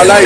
Walai.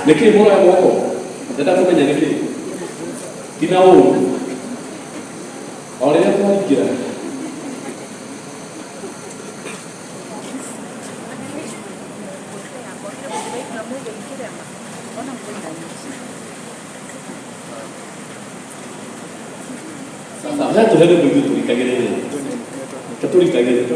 Nĩkĩ mũroya guoko? Ndenda kũmenya nĩkĩ. Ti na ũũru. O rĩrĩa twaingĩra. Sasa wacha tuende ndugu turikagĩrĩre. Tũrikagĩrĩre.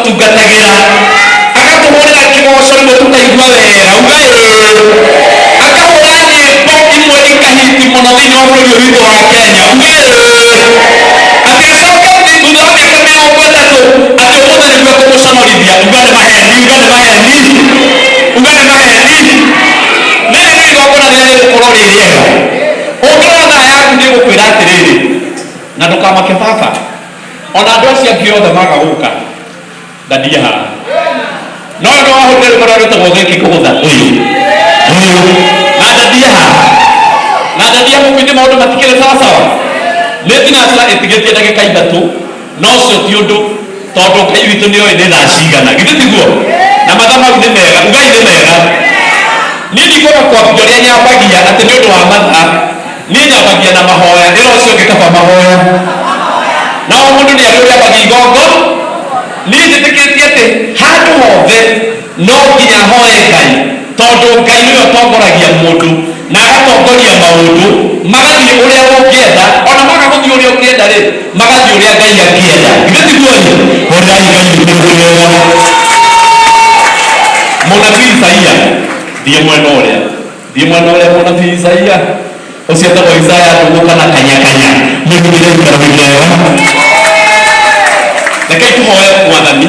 Tũmũtungatagĩra agatũhũrĩra kĩgoco rĩmwe tũkaigua wega, uga ĩĩ, akahũra nyĩmbo imwe ikahiti mũno thĩinĩ wa bũrũri ũyũ witũ wa Kenya, uga ĩĩ, atĩ acoke thutha wa mĩaka 30 atĩ ũmũthĩ nĩguo ekũmũconorithia, uga nĩ maheni, uga nĩ maheni, uga nĩ maheni. Rĩrĩ nĩ igongona rĩrĩa rĩgũkorwo rĩ rĩega. Ũngĩrora thaa yaku nĩ ĩgũkwĩra atĩrĩrĩ, na ndũkamake baba, ona andũ acio angĩ othe maga gũka ndandiĩ haha, no nĩ wahũrire rwĩmbo rũrĩa rwĩtagwo gĩkĩ kũgũtha ũyũ ũyũ, na ndandiĩ haha, na ndandiĩ mũkũ-inĩ, maũndũ matikĩrĩ sawasawa. Nĩ thinacara ĩtigĩtie ndagĩka 3, no ũcio ti ũndũ tondũ Ngai witũ nĩ oĩ nĩ thaa cigana, githĩ tiguo? Na mathaa mau nĩ mega, ugai nĩ mega. Niĩ ndikwenda kwambia ũrĩa nyambagia atĩ nĩ ũndũ wa mathaa, niĩ nyambagia na mahoya, ĩra ũcio ũngĩ kaba mahoya. Na o mũndũ nĩ arĩ ũrĩa ambagia igongo. Niĩ njĩtĩkĩtie atĩ handũ hothe no nginya hoe Ngai, tondũ Ngai nĩwe ũtongoragia mũndũ na agatongoria maũndũ magathiĩ ũrĩa ũngĩenda, ona maga gũthiĩ ũrĩa ũngĩenda rĩ, magathiĩ ũrĩa Ngai angĩenda, githĩ tiguo ĩ? Hũrĩrai Ngai witũ wega. Mũnabii Isaia, thiĩ mwena ũrĩa, thiĩ mwena ũrĩa, mũnabii Isaia ũcio etagwo Isaya ndũgũ kana kanyakanya, mũhithĩre ikaro kĩega. Rekei tũhoe Mwathani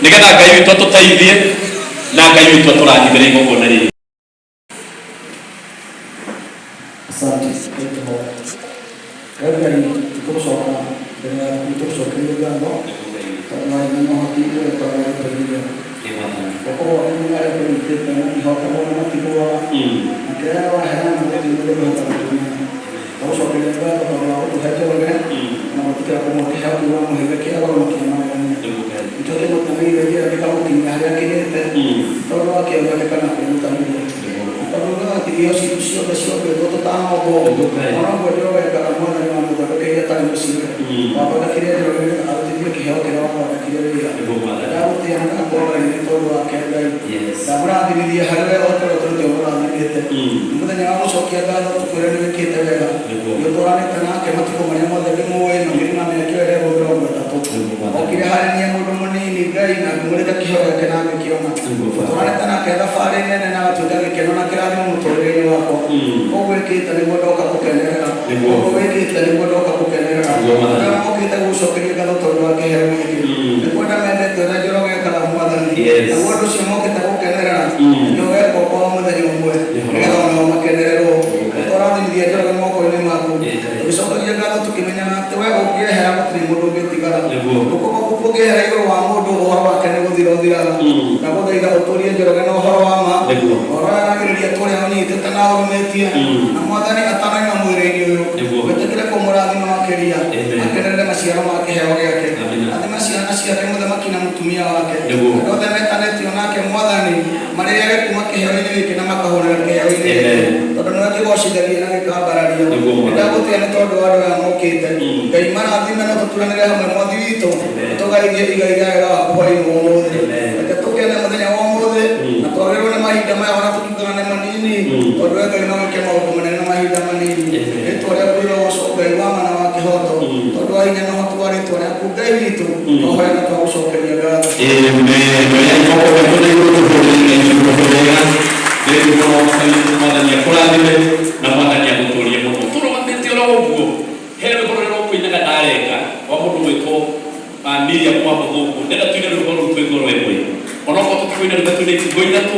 nĩgetha Ngai witũ atũteithie na Ngai witũ atũrathimĩre igongona rĩrĩ. Asante. Tũhoe. We Ngai, tũgũcoka mbere yaku tũgũcokerie ngatho tondũ wa hinya na ũhoti ũrĩa ũkoragwo ũgĩtũigithia. Guoko gwaku arĩa kũnyitĩte matihotagwo na matigũaga, na kĩrĩa waheana gũtirĩ mũndũ ũngĩhota gũtunyana. Twagũcokeria ngatho tondũ wa gũtũhe Njoroge na gwĩtĩkĩra kũmũhe kĩheo kĩu wamũheire kĩa goro na kĩa magegania. Nĩkĩo kĩmũtemeire njĩra gĩkamũkinyia harĩa akinyĩte, tondũ wa kĩo gĩake kana kwĩrutanĩria. Na tondũ ugaga atĩ iheo citũ ciothe ciombĩtwo tũtanombwo, ona ũguo Njoroge ekaga, Mwathani wamũthondekeire atarĩ mũciare. Wathondekire Njoroge nĩgetha arutithie kĩheo kĩrĩa wathondekire wĩra. Ndagũtĩa na ndakwambararia nĩ tondũ wake Ngai. Ndamũrathimithia harĩ we o ta ũrĩa ũtũrĩte ũmũrathimĩte. Nĩ mũthenya wa gũcokia ngatho tũkwĩre nĩ wĩkĩte wega. Nĩ ũtwaranĩte nake matukũ marĩa mothe ndĩmũĩ, makĩria ma mĩaka ĩyo ĩrĩa 30. Okire harĩ niĩ mũndũ mũnini Ngai na ngĩmũrĩka kĩheo gĩake na ngĩkĩona. Ũtwaranĩte nake thabarĩ nene na agatuĩka gĩkeno na kĩrathimo mũtũrĩre-inĩ wakwa. Ũguo wĩkĩte nĩguo ndoka gũkenerera. Ũguo wĩkĩte nĩguo ndoka gũkenerera. Andũ arĩa mokĩte gũgũcokeria ngatho tondũ wa kĩheo gĩkĩ. Nĩ kwenda mendete ũrĩa Njoroge ekaga Mwathani. Naguo ũndũ ũcio mokĩte gũkenerera nĩkĩo wekwo kwa mũthenya ũmwe nĩgetha onao makenererwo. Tũrathimithia Njoroge moko-inĩ maku. Tũgĩcokagia ngatho tũkĩmenyaga atĩ we ũngĩehera gũtirĩ mũndũ ũngĩtigara. Guoko gwaku kũngĩehera igũrũ wa mũndũ ũhoro wake nĩ gũthira ũthiraga. Ndagũthaitha ũtũrie Njoroge na ũhoro wa ma. Ũhoro ũrĩa aragĩrĩria tũrĩa ũnyitĩte na ũrũmĩtie. Na Mwathani atanaima mwĩrĩ-inĩ ũyũ. Wĩtĩkĩre kũmũrathima makĩria. Akenerere maciaro ma kĩheo gĩake. Rathima ciana ciake mũthamaki na mũtumia wake. Andũ othe metanĩtio nake Mwathani marĩage kuma kĩheo-inĩ gĩkĩ na makahũnĩra kĩheo-inĩ gĩkĩ. Tondũ nĩwe kĩgocithagia na gĩkambararia. Nĩndagũtĩa nĩ tondũ wa andũ aya mokĩte. Ngai marathime no tũturanĩre hamwe Mwathi witũ. Tũgaithie igai rĩa wega waku hwaĩ-inĩ wa ũmũthĩ. Reke tũkene mũthenya wa ũmũthĩ na twagĩrĩrwo nĩ mahinda maya ona tũkiugaga nĩ manini, tondũ we Ngai no wĩke maũndũ manene na mahinda manini. Rĩtwa rĩaku rĩrogocwo Ngai wa ma na wa kĩhoto, tondũ wa hinya na ũhoti wa rĩtwa rĩaku Ngai witũ, twahoya na twagũcokeria ngatho. Amen. Oya moko mĩkono igũrũ tũhũrĩre Ngai witũ wega. Thengiũ mũno Mwathani akũrathime na Mwathani agũtũrie mũno. Tũrũgamĩte oro ũguo, he rwĩmbo rũrĩa rũkũinaga ndarenga rwa mũndũ gwĩtwo Miriam wa Mũthũngũ. Ndĩrenda tũine rwĩmbo rũu twĩ ngoro ĩmwe. Onokorwo tũtikũina rwĩmbo, tũine itingo ithatũ.